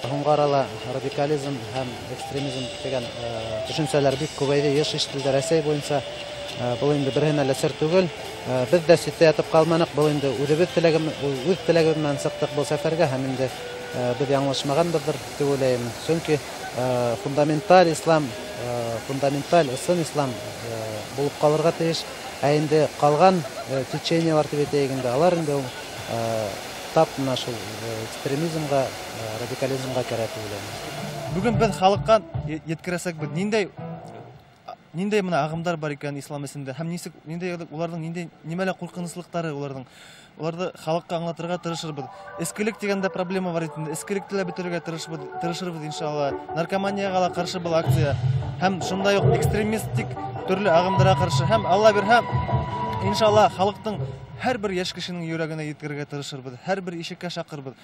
Һуңғы арала радикализм һәм экстремизм дигән төшенсәләр бик күбәйде, еш ишетелде Рәсәй буенча. Был инде береһенә лә сер түгел. Беҙ ҙә ситтә ятып ҡалманыҡ. Был инде үҙебеҙ теләгем, үҙ теләгебеҙ менән сыҡтыҡ был сәфәргә һәм инде беҙ яңылышмағанбыҙҙыр тип уйлайым. Сөнки фундаменталь ислам, фундаменталь ысын ислам булып ҡалырға тейеш. Ә инде ҡалған течениелар тип әйтәйек инде, алар инде ул тап мына шул экстремизмға, радикализмға керә тип уйлайым. Бөгөн беҙ халыҡҡа еткерәсәкбеҙ. Ниндәй мына ағымдар бар икән ислам эсендә һәм нисек, ниндәй уларҙың, ниндәй нимәлә ҡурҡыныслыҡтары уларҙың. Уларҙы халыҡҡа аңлатырға тырышырбыҙ. Эскелек тигәндә проблема бар инде. Эскелекте лә бөтөрөргә тырышырбыҙ иншалла. Наркоманияға ла ҡаршы был акция. Һәм шундай уҡ экстремистик төрлө ағымдарға ҡаршы. Һәм Алла бирһә, иншалла халыҡтың һәр бер йәш кешенең йөрәгенә еткерергә тырышырбыҙ. Һәр бер ишеккә шаҡырбыҙ.